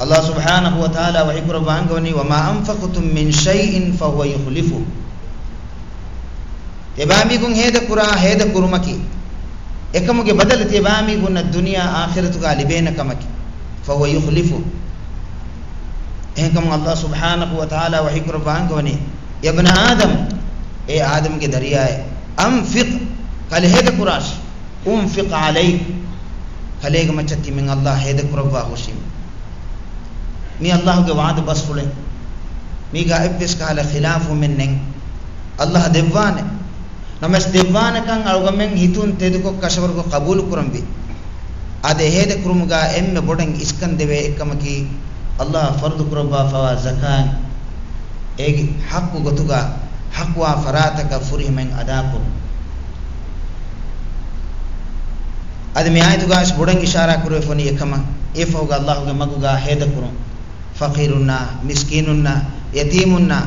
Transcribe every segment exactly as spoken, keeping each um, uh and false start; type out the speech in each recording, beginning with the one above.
އަﷲ ސުބްޙާނަހޫ ވަތަޢާލާ ވަޙީކުރައްވާ އަންގަވަނީ، "وما أنفقتم من شيء فهو يخلفه." ތިޔަބައިމީހުން ހޭދަކުރާ ހޭދަކުރުމަކީ، އެކަމުގެ ބަދަލު ތިޔަބައިމީހުންނަށް ދުނިޔެ އާޚިރަތުގަ ލިބޭނެ ކަމަކީ. فهو يخلفه. އެހެންކަމުން އަﷲ ސުބްޙާނަހޫ ވަތަޢާލާ ވަޙީކުރައްވާ އަންގަވަނީ، "يا ابن آدم، އޭ އާދަމްގެ ދަރިޔާއޭ، أنفق، ކަލޭ ހޭދަކުރާށި، أنفق عليك، ކަލޭގެ މައްޗަށް ތިމަން އަﷲ ހޭދަކުރައްވާ ހުށީމެ." މީ އަﷲގެ ވަޢުދު ބަސްފުޅެއް. މީގަ އެއްވެސް ކަހަލަ ޚިލާފުވުމެއް ނެތް. އަﷲ ދެއްވާނެ. ނަމަވެސް ދެއްވާނެކަން އަޅުގަމެން ހިތުން ތެދުކޮށް ކަށަވަރުކޮށް ޤަބޫލު ކުރަންވީ. އާދެ، އެ ހޭދަކުރުމުގަ އެންމެ ބޮޑަށް އިސްކަން ދެވޭ އެއްކަމަކީ، އަﷲ ފަރުޟު ކުރައްވާފަވާ ޒަކާތް އޭގެ ޙައްޤު ގޮތުގަ ޙައްޤުވާ ފަރާތަކަށް ފުރިހަމައިން އަދާކުރުން. އަދި މި އާޔަތުގައިވެސް ބޮޑަށް އިޝާރާ ކުރެވިފަ ވަނީ އެކަމަށް، އެއަށްފަހުގަ އަﷲގެ މަގުގަ ހޭދަކުރުން. ފަޤީރުންނާ، މިސްކީނުންނާ، ޔަތީމުންނާ،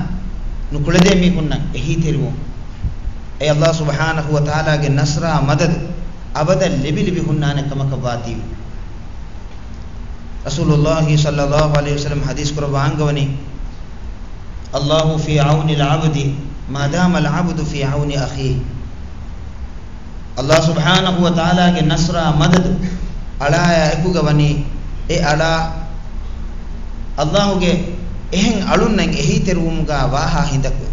ނުކުޅެދޭ މީހުންނަށް އެހީތެރިވުން. އެ އަﷲ ސުބްޙާނަހޫ ވަތަޢާލާގެ ނަޞްރާ މަދަދު އަބަދަށް ލިބި ލިބި ހުންނާނެ ކަމަކަށް ވާތީވެ. ރަސޫލުﷲ ޞައްލަﷲ ޢަލައިހި ވަސައްލަމަ ޙަދީޘް ކުރައްވާ އަންގަވަނީ، "الله في عون العبد ما دام العبد في عون أخيه." އަﷲ ސުބްޙާނަހޫ ވަތަޢާލާގެ ނަޞްރާ މަދަދު އަޅާޔާ އެކުގަ ވަނީ، އެ އަޅާ އަﷲގެ އެހެން އަޅުންނަށް އެހީތެރިވުމުގަ ވާހާ ހިނދަކު.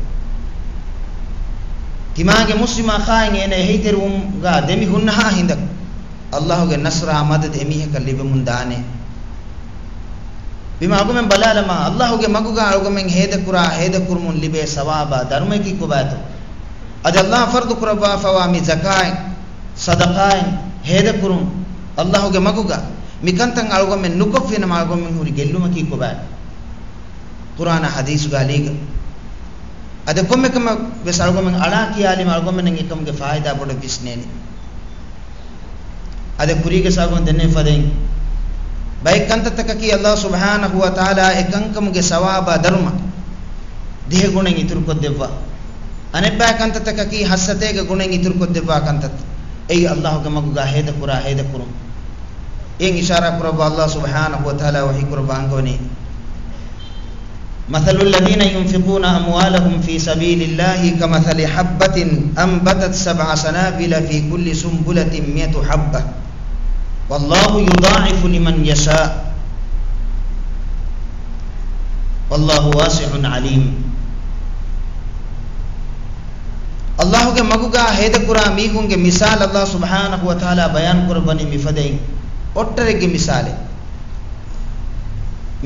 ތިމާގެ މުސްލިމް އަޚާއިން އޭނަ އެހީތެރިވުމުގަ ދެމި ހުންނަހާ ހިނދަކު. އަﷲގެ ނަޞްރާ މަދަދު އެމީހަކަށް ލިބެމުން ދާނެ. ބިމާ އަޅުގަމެން ބަލާލަމާ، އަﷲގެ މަގުގަ އަޅުގަމެން ހޭދަކުރާ ހޭދަކުރުމުން ލިބޭ ސަވާބާ ދަރުމައަކީ ކޮބާތޯ؟ އަދި އަﷲ ފަރުޟު ކުރައްވާފަވާ މި ޒަކާތް، ޞަދަޤާތް، ހޭދަކުރުން އަﷲގެ މަގުގަ މި ކަންތައް އަޅުގަމެން ނުކޮށްފިނަމަ އަޅުގަމެން ހުރި ގެއްލުމަކީ ކޮބާތޯ؟ ޤުރްއާނާ ޙަދީޘުގަ އަލީގަ. އަދި ކޮންމެ ކަމެއް ވެސް އަޅުގަމެން އަޅާ ކިޔާލީމަ އަޅުގަމެންނަށް އެކަމުގެ ފާއިދާ ބޮޑަށް ވިސްނޭނެ. އަދި ކުރީގެ ސަބަބުން ދެންނެވި ފަދައިން، ބައެއް ކަންތައްތަކަކީ އަﷲ ސުބްޙާނަހޫ ވަތަޢާލާ އެ ކަންކަމުގެ ސަވާބާ ދަރުމަ ދިހަ ގުނައިން އިތުރުކޮށްދެއްވާ. އަނެއްބައި ކަންތައްތަކަކީ ހަތްސަތޭކަ ގުނައިން އިތުރުކޮށްދެއްވާ ކަންތައްތައް. އެއީ އަﷲގެ މަގުގަ ހޭދަކުރާ ހޭދަކުރުން. އެއިން އިޝާރާ ކުރައްވާ އަﷲ ސުބްޙާނަހޫ ވަތަޢާލާ ވަޙީ ކުރައްވާ އަންގަވަނީ، مثل الذين ينفقون أموالهم في سبيل الله كمثل حبة أنبتت سبع سنابل في كل سنبلة مئة حبة والله يضاعف لمن يشاء والله واسع عليم. އަﷲގެ މަގުގަ ހޭދަކުރާ މީހުންގެ މިސާލު އަﷲ ސުބްޙާނަހޫ ވަތަޢާލާ ބަޔާން ކުރައްވަނީ މިފަދައިން، އޮށްޓަރެއްގެ މިސާލެއް.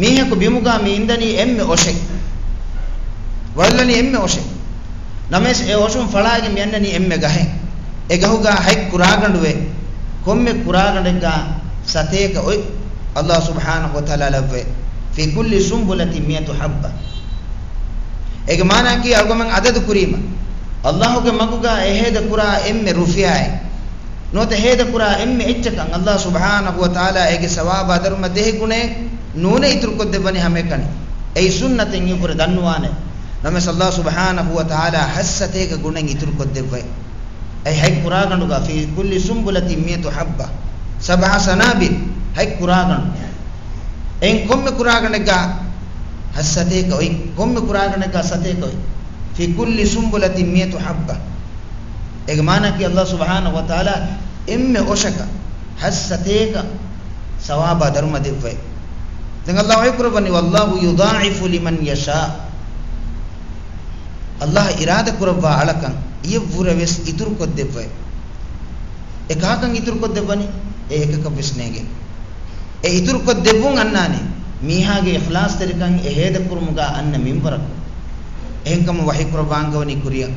މީހަކު ބިމުގަ މި އިންދަނީ އެންމެ އޮށެއް. ވަޅުލަނީ އެންމެ އޮށެއް. ނަމަވެސް އެ އޮށުން ފަޅާގެން މި އަންނަނީ އެންމެ ގަހެއް. އެ ގަހުގަ ހަތް ކުރާގަނޑުވޭ. ކޮންމެ ކުރާގަނޑެއްގަ ސަތޭކަ އޮތް އަﷲ ސުބްޙާނަހޫ ވަތަޢާލާ ލައްވޭ. في كل سنبلة مئة حبة. އޭގެ މާނައަކީ އަޅުގަމެން އަދަދު ކުރީމަ، އަﷲގެ މަގުގަ އެ ހޭދަ ކުރާ އެންމެ ރުފިޔާއެއް ނުވަތަ ހޭދަ ކުރާ އެންމެ އެއްޗަކަށް އަﷲ ސުބްޙާނަހޫ ވަތަޢާލާ އޭގެ ސަވާބާ ދަރުމަ ދިހަ ގުނައެއް ނޫނޭ އިތުރުކޮށްދެއްވަނީ ހަމައެކަނި. އެއީ ސުންނަތެއް އިނގޭ ކުރެ ދަންނަވާނެ. ނަމަވެސް އަﷲ ސުބްޙާނަހޫ ވަތަޢާލާ ހަތްސަތޭކަ ގުނައިން އިތުރުކޮށްދެއްވައި. އެ ހަތް ކުރާގަނޑުގަ في كل سنبلة مئة حبة سبع سنابل، ހަތް ކުރާގަނޑު. އެއިން ކޮންމެ ކުރާގަނޑެއްގަ ހަތްސަތޭކަ އޮތް، ކޮންމެ ކުރާގަނޑެއްގަ ސަތޭކަ އޮތް. في كل سنبلة مئة حبة. އޭގެ މާނައަކީ އަﷲ ސުބްޙާނަހޫ ވަތަޢާލާ އެންމެ އޮށަކަށް ހަތްސަތޭކަ ސަވާބާ ދަރުމަ ދެއްވައި. ދެން އަﷲ ވަޙީކުރައްވަނީ، والله يضاعف لمن يشاء. އަﷲ އިރާދަކުރައްވާ އަޅަކަށް އިޔަށްވުރެ ވެސް އިތުރުކޮށްދެއްވައި. އެ ކާކަށް އިތުރުކޮށްދެއްވަނީ؟ އެ އެކަކަށް ވެސް ނޭނގެ. އެ އިތުރުކޮށްދެއްވުން އަންނާނީ މީހާގެ އިޚްލާޞްތެރިކަން އެ ހޭދަކުރުމުގަ އަންނަ މިންވަރަކުން. އެހެންކަމުން ވަޙީކުރައްވާ އަންގަވަނީ ކުރިއަށް،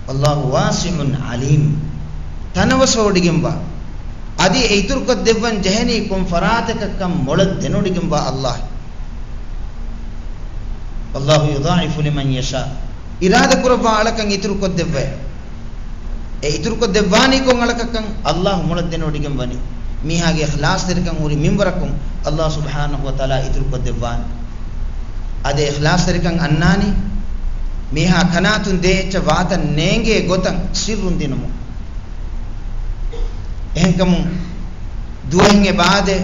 والله واسع عليم. ތަނަވަސްވެވޮޑިގެންވާ، އަދި އެ އިތުރުކޮށްދެއްވަން ޖެހެނީ ކޮން ފަރާތަކަށްކަން މޮޅަށް ދެނެވޮޑިގެންވާ އަﷲ. والله يضاعف لمن يشاء. އިރާދަކުރައްވާ އަޅަކަށް އިތުރުކޮށްދެއްވައި. އެ އިތުރުކޮށްދެއްވާނީ ކޮން އަޅަކަށްކަން އަﷲ މޮޅަށް ދެނެވޮޑިގެން ވަނީ. މީހާގެ އިޚްލާޞްތެރިކަން ހުރި މިންވަރަކުން އަﷲ ސުބްޙާނަހޫ ވަތަޢާލާ އިތުރުކޮށްދެއްވާނެ. އަދި އިޚްލާޞްތެރިކަން އަންނާނީ މީހާ ކަނާތުން ދޭ އެއްޗެއް ވާތަން ނޭނގޭ ގޮތަށް ސިއްރުން ދިނުމުން. އެހެންކަމުން ދުވަހެއް އެބައާދޭ،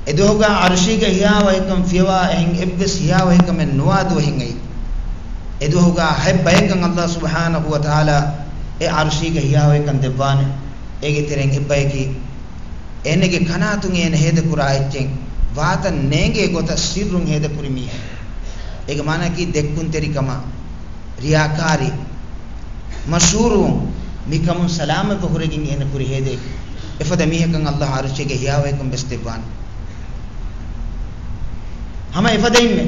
އެދުވަހުގާ ޢަރުޝީގެ ހިޔާވަހިކަން ފިޔަވާ އެހެން އެއްވެސް ހިޔާވަހިކަމެއް ނުވާ ދުވަހެއް އެއީ. އެދުވަހުގާ ހަތް ބަޔަކަށް އައްލާހު ސުބްޙާނަހޫ ވަތަޢާލާ އެ ޢަރުޝީގެ ހިޔާވަހިކަން ދެއްވާނެ. އޭގެ ތެރެއިން އެއްބަޔަކީ އޭނަގެ ކަނާތުން އޭނަ ހޭދަކުރާ އެއްޗެއް ވާތަން ނޭނގޭ ގޮތަށް ސިއްރުން ހޭދަކުރި މީހެއް. އޭގެ މާނައަކީ ދެއްކުންތެރިކަމާ، ރިޔާކާރީ، މަޝްހޫރުވުން، މިކަމުން ސަލާމަތްވެ ހުރެގެން އޭނަ ކުރި ހޭދައެއް. އެފަދަ މީހަކަށް އައްލާހު ޢަރުޝީގެ ހިޔާވަހިކަން ވެސް ދެއްވާނެ. ހަމަ އެފަދައިންމެ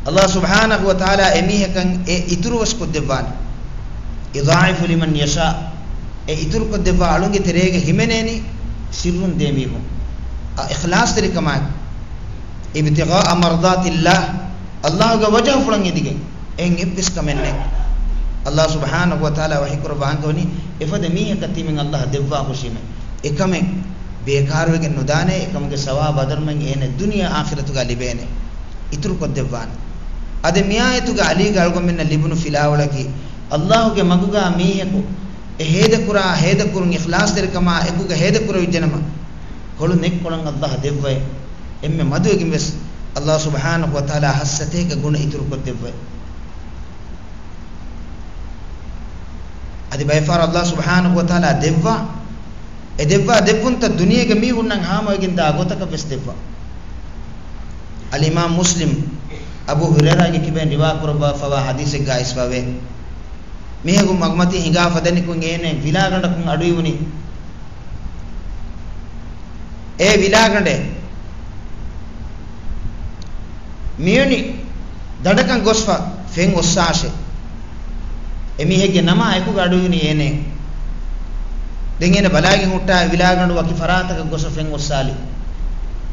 އައްލާހު ސުބްޙާނަހޫ ވަތަޢާލާ އެމީހަކަށް އެ އިތުރުވެސް ކޮށްދެއްވާނެ. يضاعف لمن يشاء. އެ އިތުރުކޮށްދެއްވާ އަޅުންގެ ތެރޭގަ ހިމެނޭނީ ސިއްރުން ދޭ މީހުން. އަ، އިޚްލާޞްތެރިކަމާއެކު. ابتغاء مرضات الله. އައްލާހުގެ ވަޖްހުފުޅަށް އެދިގެން. އެހެން އެއްވެސް ކަމެއް ނެތް. އައްލާހު ސުބްޙާނަހޫ ވަތަޢާލާ ވަޙީކުރައްވާ އަންގަވަނީ، އެފަދަ މީހަކަށް ތިމެން އައްލާހު ދެއްވާ ހުށީމޭ. އެކަމެއް ބޭކާރުވެގެން ނުދާނޭ، އެކަމުގެ ސަވާބު އަދަރުމަތް އޭނަ ދުނިޔެ އާޚިރަތުގަ ލިބޭނެ. އިތުރުކޮށްދެއްވާނެ. އަދި މިއާޔަތުގެ އަލީގަ އަޅުގަނޑުމެންނަށް ލިބުނު ފިލާވަޅަކީ، އައްލާހުގެ މަގުގަ މީހަކު އެ ހޭދަކުރާ ހޭދަކުރުން އިޚްލާޞްތެރިކަމާ އެކުގަ ހޭދަކުރެވިއްޖެނަމަ، ކޮޅު ނެތްކޮޅަށް އައްލާހު ދެއްވައޭ. އެންމެ މަދުވެގެން ވެސް އައްލާހު ސުބްޙާނަހޫ ވަތަޢާލާ ހަތްސަތޭކަ ގުނަ އިތުރުކޮށްދެއްވައޭ. އަދި ބައެއްފަހަރު އައްލާހު ސުބްޙާނަހޫ ވަތަޢާލާ ދެއްވާ، އެ ދެއްވާ ދެއްވުންތައް ދުނިޔޭގެ މީހުންނަށް ހާމަވެގެން ދާ ގޮތަކަށް ވެސް ދެއްވާ. އަލްއިމާމް މުސްލިމް އަބޫ ހުރައިރާގެ ކިބައިން ރިވާކުރައްވާފައިވާ ޙަދީޘެއްގަ އިސްވާވޭ. މީހަކު މަގުމަތީ ހިނގާ ފަދައިން އެކު އޭނަ ވިލާގަނޑަކުން އަޑުއިވުނީ. އޭ ވިލާގަނޑޭ، މިވެނި ދަނޑަކަށް ގޮސްފަ ފެން އޮއްސާށޭ. އެ މީހެއްގެ ނަމާ އެކުގަ އަޑުއިވުނީ އޭނަ. ދެން އޭނަ ބަލައިގެން ހުއްޓާ ވިލާގަނޑު ވަކި ފަރާތަކަށް ގޮސްފަ ފެން އޮއްސާލި.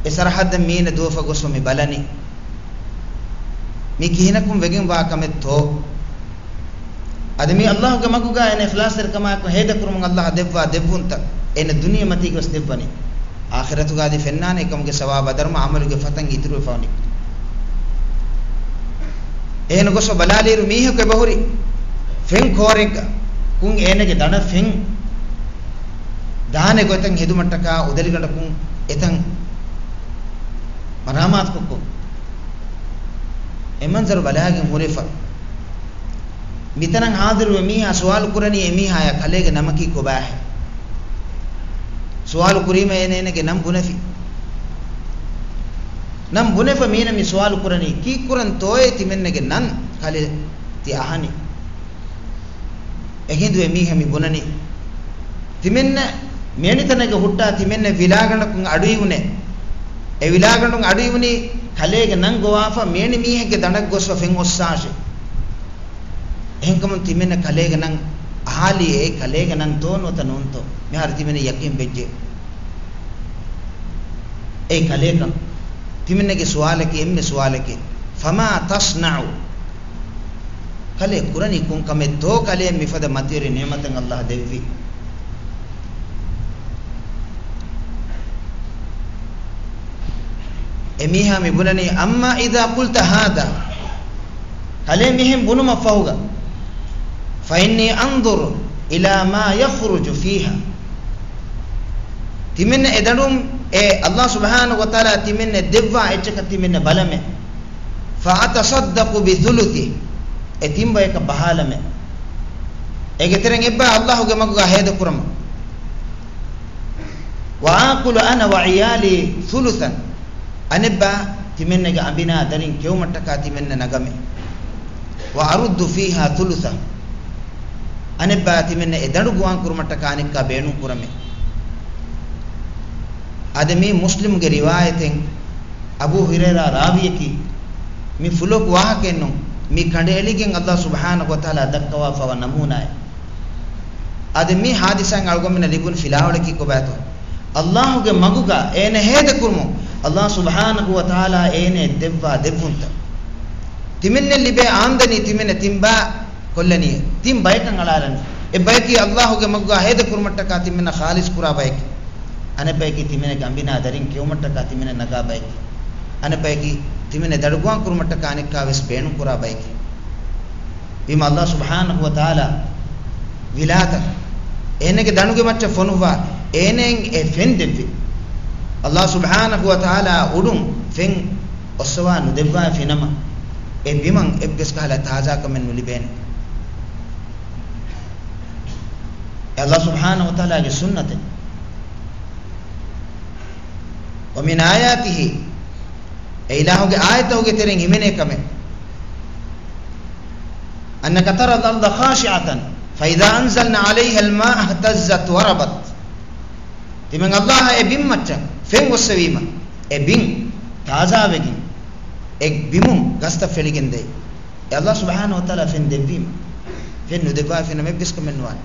އެ ސަރަޙައްދަށް މީނަ ދުވަފަ ގޮސްފަ މި ބަލަނީ. މި ކިހިނަކުން ވެގެން ވާ ކަމެއްތޯ؟ އަދި މި އައްލާހުގެ މަގުގަ އޭނަ އިޚްލާޞްތެރިކަމާއެކު ހޭދަކުރުމުން އައްލާހު ދެއްވާ ދެއްވުންތައް އޭނަ ދުނިޔެމަތީގަ ވެސް ދެއްވަނީ. އާޚިރަތުގަ އަދި ފެންނާނެ އެކަމުގެ ސަވާބު އަދަރުމަ ޢަމަލުގެ ފަތަން އިތުރުވެފަ ވަނީ. އޭނަ ގޮސްފަ ބަލާލިއިރު މީހަކު އެބަހުރި ފެން ކޯރެއްގަ ކުން އޭނަގެ ދަނޑަށް ފެން ދާނެ ގޮތަށް ހެދުމަށްޓަކާ އުދަލިގަނޑަކުން އެތަން މަރާމާތުކޮށްކޮށް އެ މަންޒަރު ބަލާގެން ހުރެފަ. މިތަނަށް ހާޒިރުވި މީހާ ސުވާލު ކުރަނީ އެމީހާޔާ ކަލޭގެ ނަމަކީ ކޮބާހޭ؟ ސުވާލު ކުރީމަ އޭނަ އޭނަގެ ނަން ބުނެފި. ނަން ބުނެފަ މީނަ މި ސުވާލު ކުރަނީ ކީއްކުރަންތޯއޭ ތިމެންނެގެ ނަން ކަލޭ ތި އަހަނީ؟ އެހިނދު އެމީހާ މި ބުނަނީ، ތިމެންނަ މިއަނިތަނެއްގަ ހުއްޓާ ތިމެންނަ ވިލާގަނޑަކުން އަޑުއިވުނޭ. އެ ވިލާގަނޑުން އަޑުއިވުނީ ކަލޭގެ ނަން ގޮވާފަ މިއަނި މީހެއްގެ ދަނޑަށް ގޮސްފަ ފެން އޮއްސާށޭ. އެހެންކަމުން ތިމެންނަ ކަލޭގެ ނަން އަހާލީ އެ ކަލޭގެ ނަންތޯ ނުވަތަ ނޫންތޯ؟ މިހާރު ތިމެންނަ ޔަޤީން ވެއްޖެ އެ ކަލޭކަން. ތިމެންނަގެ ސުވާލަކީ އެންމެ ސުވާލެކޭ. ފަމާ ތަޞްނަޢު؟ ކަލޭ ކުރަނީ ކޮން ކަމެއްތޯ ކަލޭ މިފަދަ މަތިވެރި ނިޢުމަތެއް އައްލާހު ދެއްވީ؟ އެމީހާ މި ބުނަނީ، أما إذا قلت هذا، ކަލޭ މިހެން ބުނުމަށް ފަހުގަ، فإني أنظر إلى ما يخرج فيها. ތިމެންނަ އެ ދަނޑުން އެ އައްލާހު ސުބްޙާނަހު ވަތަޢާލާ ތިމެންނަ ދެއްވާ އެއްޗަކަށް ތިމެންނަ ބަލަމޭ. فأتصدق بثلثه. އެ ތިން ބަޔަކަށް ބަހާލަމޭ. އޭގެ ތެރެއިން އެއްބައި އައްލާހުގެ މަގުގަ ހޭދަކުރަމު. وآكل أنا وعيالي ثلثا. އަނެއްބައި ތިމެންނަގެ އަނބިނާ ދަރިން ކެއުމަށްޓަކާ ތިމެންނަ ނަގަމޭ. وأرد فيها ثلثه. އަނެއްބައި ތިމެންނަ އެ ދަނޑު ގޮވާން ކުރުމަށްޓަކާ އަނެއްކާ ބޭނުން ކުރަމޭ. އަދި މީ މުސްލިމުގެ ރިވާޔަތެއް. އަބޫ ހުރައިރާ ރާވީއަކީ. މި ފުލޯކު ވާހަކައެއްނު. މި ކަނޑައެޅިގެން އައްލާހު ސުބްޙާނަހު ވަތަޢާލާ ދައްކަވާފައިވާ ނަމޫނާއެއް. އަދި މި ހާދިސާއިން އަޅުގަނޑުމެންނަށް ލިބުނު ފިލާވަޅަކީ ކޮބާތޯ؟ އައްލާހުގެ މަގުގަ އޭނަ ހޭދަކުރުމުން އައްލާހު ސުބްޙާނަހު ވަތަޢާލާ އޭނައަށް ދެއްވާ ދެއްވުންތައް. ތިމެންނަށް ލިބޭ އާމްދަނީ ތިމެންނަށް ތިން ބައި ކޮށްލަނީ، ތިން ބަޔަކަށް އަޅާލަނީ. އެއް ބަޔަކީ އައްލާހުގެ މަގުގަ ހޭދަކުރުމަށްޓަކާ ތިމެންނަށް ޚާލިޞް ކުރާ ބަޔަކީ. އަނެއް ބަޔަކީ ތިމެންނަގެ އަނބިނާ ދަރިން ކެއުމަށްޓަކާ ތިމެންނަށް ނަގާ ބަޔަކީ. އަނެއް ބަޔަކީ ތިމެންނަށް ދަނޑުގޮވާން ކުރުމަށްޓަކާ އަނެއްކާވެސް ބޭނުން ކުރާ ބަޔަކީ. ވީމަ އައްލާހު ސުބްޙާނަހު ވަތަޢާލާ ވިލާތަށް އޭނަގެ ދަނޑުގެ މައްޗަށް ފޮނުއްވާ އޭނައަށް އެ ފެން ދެއްވި. ﷲ ސުބްޙާނަހޫ ވަތަޢާލާ އުޑުން ފެން އޮއްސަވާ ނުދެއްވާފިނަމަ، އެ ބިމަށް އެއްވެސް ކަހަލަ ތާޒާކަމެއް ނުލިބޭނެ. އެ ﷲ ސުބްޙާނަހޫ ވަތަޢާލާގެ ސުންނަތެއް. ومن آياته، އެ އިލާހުގެ އާޔަތްތަކުގެ ތެރެއިން ހިމެނޭ ކަމެއް، أنك ترى الأرض خاشعة فإذا أنزلنا عليها الماء اهتزت وربت. ތިމަން ﷲ އަށް އެ ބިން މައްޗަށް ފެން އޮއްސެވީމަ، އެ ބިން ތާޒާވެގެން، އެ ބިމުން ގަސްތައް ފެޅިގެން ދޭ. އެ ﷲ ސުބްޙާނަހޫ ވަތަޢާލާ ފެން ދެއްވީމަ، ފެން ނުދެއްވާފިނަމަ އެއްވެސް ކަމެއް ނުވާނެ.